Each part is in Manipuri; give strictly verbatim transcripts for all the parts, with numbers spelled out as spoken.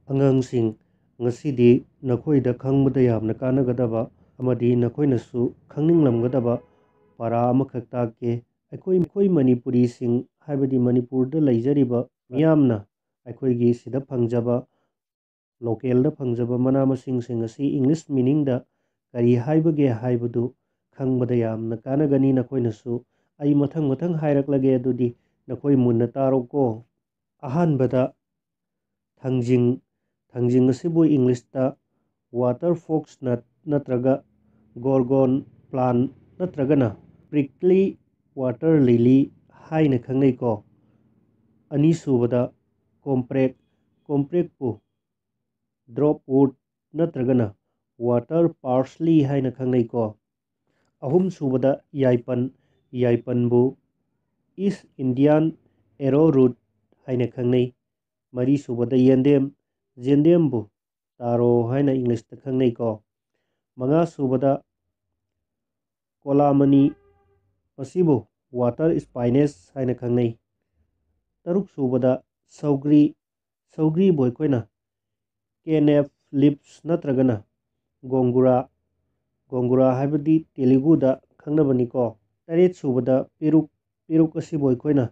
ꯑꯉꯥꯡꯁꯤꯡ, ꯉꯁꯤꯗꯤ ꯅꯈꯣꯏꯗ ꯈꯪꯕꯗ ꯌꯥꯝꯅ ꯀꯥꯟꯅꯒꯗꯕ ꯑꯃꯗꯤ ꯅꯈꯣꯏꯅꯁꯨ ꯈꯪꯅꯤꯡꯂꯝꯒꯗꯕ ꯄꯔꯥ ꯑꯃꯈꯛ ꯇꯥꯛꯀꯦ꯫ ꯑꯩꯈꯣꯏ, ꯑꯩꯈꯣꯏ ꯃꯅꯤꯄꯨꯔꯤꯁꯤꯡ, ꯍꯥꯏꯕꯗꯤ ꯃꯅꯤꯄꯨꯔꯗ ꯂꯩꯖꯔꯤꯕ ꯃꯤꯌꯥꯝꯅ ꯑꯩꯈꯣꯏꯒꯤ ꯁꯤꯗ ꯐꯪꯖꯕ, ꯂꯣꯀꯦꯜꯗ ꯐꯪꯖꯕ ꯃꯅꯥ ꯃꯁꯤꯡꯁꯤꯡ ꯑꯁꯤ ꯏꯪꯂꯤꯁ ꯃꯤꯅꯤꯡꯗ ꯀꯔꯤ ꯍꯥꯏꯕꯒꯦ ꯍꯥꯏꯕꯗꯨ ꯈꯪꯕꯗ ꯌꯥꯝꯅ ꯀꯥꯟꯅꯒꯅꯤ꯫ ꯅꯈꯣꯏꯅꯁꯨ ꯑꯩ ꯃꯊꯪ ꯃꯊꯪ ꯍꯥꯏꯔꯛꯂꯒꯦ, ꯑꯗꯨꯗꯤ ꯅꯈꯣꯏ ꯃꯨꯟꯅ ꯇꯥꯔꯣꯀꯣ꯫ ꯑꯍꯥꯟꯕꯗ ꯊꯥꯡꯖꯤꯡ꯫ ꯊꯥꯡꯖꯤꯡ ꯑꯁꯤꯕꯨ ꯏꯪꯂꯤꯁꯇ water fox nut ꯅꯠꯇ꯭ꯔꯒ Gorgon plant ꯅꯠꯇ꯭ꯔꯒꯅ prickly water lily ꯍꯥꯏꯅ ꯈꯪꯅꯩꯀꯣ꯫ ꯑꯅꯤꯁꯨꯕꯗ ꯀꯣꯝꯄ꯭ꯔꯦꯛ꯫ ꯀꯣꯝꯄ꯭ꯔꯦꯛꯄꯨ dropwood ꯅꯠꯇ꯭ꯔꯒꯅ water parsley ꯍꯥꯏꯅ ꯈꯪꯅꯩꯀꯣ꯫ ꯑꯍꯨꯝꯁꯨꯕꯗ ꯌꯥꯏꯄꯟ꯫ ꯌꯥꯏꯄꯟꯕꯨ East Indian arrowroot ꯍꯥꯏꯅ ꯈꯪꯅꯩ꯫ ꯃꯔꯤꯁꯨꯕꯗ ꯌꯦꯟꯗꯦꯝ꯫ ꯌꯦꯟꯗꯦꯝꯕꯨ ꯇꯥꯔꯣ ꯍꯥꯏꯅ ꯏꯪꯂꯤꯁꯇ ꯈꯪꯅꯩꯀꯣ꯫ ꯃꯉꯥꯁꯨꯕꯗ ꯀꯣꯂꯥꯃꯅꯤ, ꯃꯁꯤꯕꯨ water spinach ꯍꯥꯏꯅ ꯈꯪꯅꯩ꯫ ꯇꯔꯨꯛꯁꯨꯕꯗ ꯁꯧꯒ꯭ꯔꯤ꯫ ꯁꯧꯒ꯭ꯔꯤꯕꯨ ꯑꯩꯈꯣꯏꯅ canned leaves ꯅꯠꯇ꯭ꯔꯒꯅ ꯒꯣꯡꯒꯨꯔꯥ, ꯒꯣꯡꯒꯨꯔꯥ ꯍꯥꯏꯕꯗꯤ ꯇꯦꯂꯨꯒꯨꯗ ꯈꯪꯅꯕꯅꯤꯀꯣ꯫ ꯇꯔꯦꯠꯁꯨꯕꯗ ꯄꯦꯔꯨꯛ꯫ ꯄꯦꯔꯨꯛ ꯑꯁꯤꯕꯨ ꯑꯩꯈꯣꯏꯅ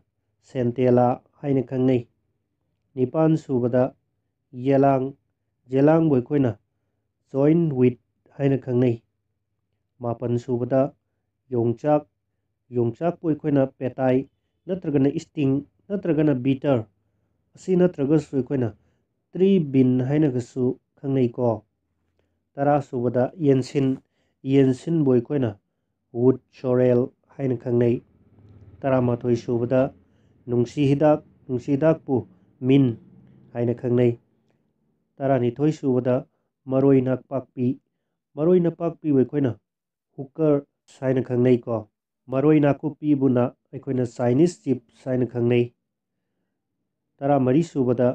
centella ꯍꯥꯏꯅ ꯈꯪꯅꯩ꯫ ꯅꯤꯄꯥꯟꯁꯨꯕꯗ ꯌꯦꯂꯥꯡ꯫ ꯌꯦꯂꯥꯡꯕꯨ ꯑꯩꯈꯣꯏꯅ joint wheat ꯍꯥꯏꯅ ꯈꯪꯅꯩ꯫ ꯃꯥꯄꯟꯁꯨꯕꯗ ꯌꯣꯡꯆꯥꯛ꯫ ꯌꯣꯡꯆꯥꯛꯄꯨ ꯑꯩꯈꯣꯏꯅ ꯄꯦꯇꯥꯏ ꯅꯠꯇ꯭ꯔꯒꯅ sting ꯅꯠꯇ꯭ꯔꯒꯅ bitter, ꯑꯁꯤ ꯅꯠꯇ꯭ꯔꯒꯁꯨ ꯑꯩꯈꯣꯏꯅ tree bean ꯍꯥꯏꯅꯒꯁꯨ ꯈꯪꯅꯩꯀꯣ꯫ ꯇꯔꯥꯁꯨꯕꯗ ꯌꯦꯟꯁꯤꯟ꯫ ꯌꯦꯟꯁꯤꯟꯕꯨ ꯑꯩꯈꯣꯏꯅ wood sorrel ꯍꯥꯏꯅ ꯈꯪꯅꯩ꯫ ꯇꯔꯥꯃꯥꯊꯣꯏꯁꯨꯕꯗ ꯅꯨꯡꯁꯤ ꯍꯤꯗꯥꯛ꯫ ꯅꯨꯡꯁꯤ ꯍꯤꯗꯥꯛꯄꯨ mint ꯍꯥꯏꯅ ꯈꯪꯅꯩ꯫ ꯇꯔꯥꯅꯤꯊꯣꯏꯁꯨꯕꯗ ꯃꯔꯣꯏ ꯅꯥꯛꯄꯥꯛꯄꯤ꯫ ꯃꯔꯣꯏ ꯅꯥꯄꯥꯛꯄꯤꯕꯨ ꯑꯩꯈꯣꯏꯅ hooker ꯍꯥꯏꯅ ꯈꯪꯅꯩꯀꯣ꯫ ꯃꯔꯣꯏ ꯅꯥꯀꯨꯞꯄꯤꯕꯨꯅ ꯑꯩꯈꯣꯏꯅ Chinese chips ꯍꯥꯏꯅ ꯈꯪꯅꯩ꯫ ꯇꯔꯥꯃꯔꯤꯁꯨꯕꯗ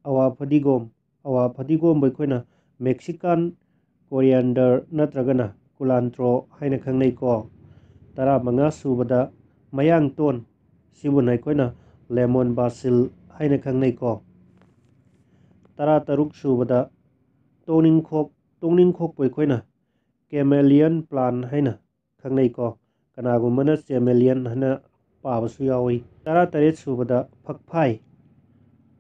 ꯑꯋꯥ ꯐꯗꯤꯒꯣꯝ꯫ ꯑꯋꯥ ꯐꯗꯤꯒꯣꯝꯕꯨ ꯑꯩꯈꯣꯏꯅ Mexican coriander ꯅꯠꯇ꯭ꯔꯒꯅ culantro ꯍꯥꯏꯅ ꯈꯪꯅꯩꯀꯣ꯫ ꯇꯔꯥꯃꯉꯥꯁꯨꯕꯗ ꯃꯌꯥꯡꯇꯣꯟ, ꯁꯤꯕꯨꯅ ꯑꯩꯈꯣꯏꯅ lemon basil ꯍꯥꯏꯅ ꯈꯪꯅꯩꯀꯣ꯫ ꯇꯔꯥ ꯇꯔꯨꯛ ꯁꯨꯕꯗ ꯇꯣꯛꯅꯤꯡꯈꯣꯛ, ꯇꯣꯛꯅꯤꯡꯈꯣꯛꯄꯨ ꯑꯩꯈꯣꯏꯅ chameleon plant ꯍꯥꯏꯅ ꯈꯪꯅꯩꯀꯣ꯫ ꯀꯅꯥꯒꯨꯝꯕꯅ chameleon ꯍꯥꯏꯅ ꯄꯥꯕꯁꯨ ꯌꯥꯎꯏ꯫ ꯇꯔꯥ ꯇꯔꯦꯠ ꯁꯨꯕꯗ ꯐꯛꯐꯥꯏ,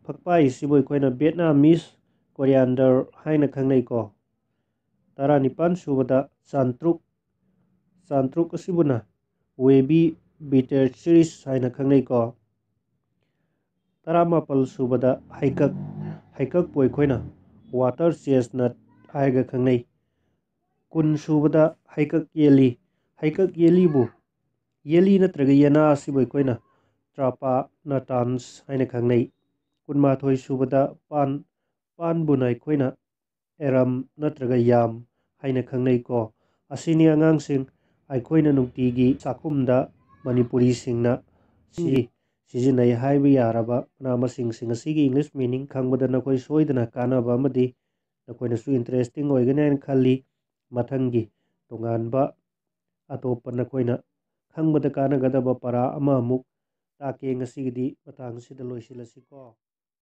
ꯐꯛꯐꯥꯏ ꯑꯁꯤꯕꯨ ꯑꯩꯈꯣꯏꯅ Vietnamese coriander ꯍꯥꯏꯅ ꯈꯪꯅꯩꯀꯣ꯫ ꯇꯔꯥ ꯅꯤꯄꯥꯟ ꯁꯨꯕꯗ ꯆꯥꯟꯇ꯭ꯔꯨꯛ, ꯆꯥꯟꯇ꯭ꯔꯨꯛ ꯑꯁꯤꯕꯨꯅ Weevil bitter cherries ꯍꯥꯏꯅ ꯈꯪꯅꯩꯀꯣ꯫ ꯇꯔꯥ ꯃꯥꯄꯜ ꯁꯨꯕꯗ ꯍꯩꯀꯛ, ꯍꯩꯀꯛꯄꯨ ꯑꯩꯈꯣꯏꯅ water chestnut ꯍꯥꯏꯔꯒ ꯈꯪꯅꯩ꯫ ꯀꯨꯟ ꯁꯨꯕꯗ ꯍꯩꯀꯛ ꯌꯦꯜꯂꯤ, ꯍꯩꯀꯛ ꯌꯦꯜꯂꯤꯕꯨ, ꯌꯦꯜꯂꯤ ꯅꯠꯇ꯭ꯔꯒ ꯌꯦꯅꯥ ꯑꯁꯤꯕꯨ ꯑꯩꯈꯣꯏꯅ Trapa natans ꯍꯥꯏꯅ ꯈꯪꯅꯩ꯫ ꯀꯨꯟꯃꯥꯊꯣꯏ ꯁꯨꯕꯗ ꯄꯥꯟ, ꯄꯥꯟꯕꯨꯅ ꯑꯩꯈꯣꯏꯅ ꯑꯦꯔꯝ ꯅꯠꯇ꯭ꯔꯒ ꯌꯥꯝ ꯍꯥꯏꯅ ꯈꯪꯅꯩꯀꯣ꯫ ꯑꯁꯤꯅꯤ ꯑꯉꯥꯡꯁꯤꯡ, ꯑꯩꯈꯣꯏꯅ ꯅꯨꯡꯇꯤꯒꯤ ꯆꯥꯛꯈꯨꯝꯗ ꯃꯅꯤꯄꯨꯔꯤꯁꯤꯡꯅ ꯁꯤ ꯁꯤꯖꯤꯟꯅꯩ ꯍꯥꯏꯕ ꯌꯥꯔꯕ ꯃꯅꯥ ꯃꯁꯤꯡꯁꯤꯡ ꯑꯁꯤꯒꯤ English meaning ꯈꯪꯕꯗ ꯅꯈꯣꯏ ꯁꯣꯏꯗꯅ ꯀꯥꯟꯅꯕ ꯑꯃꯗꯤ ꯅꯈꯣꯏꯅꯁꯨ interesting ꯑꯣꯏꯒꯅꯤ ꯍꯥꯏꯅ ꯈꯜꯂꯤ꯫ ꯃꯊꯪꯒꯤ ꯇꯣꯉꯥꯟꯕ ꯑꯇꯣꯞꯄ ꯅꯈꯣꯏꯅ ꯈꯪꯕꯗ ꯀꯥꯟꯅꯒꯗꯕ ꯄꯔꯥ ꯑꯃꯃꯨꯛ ꯇꯥꯛꯀꯦ꯫ ꯉꯁꯤꯒꯤꯗꯤ ꯃꯇꯥꯡ ꯑꯁꯤꯗ ꯂꯣꯏꯁꯤꯜꯂꯁꯤꯀꯣ꯫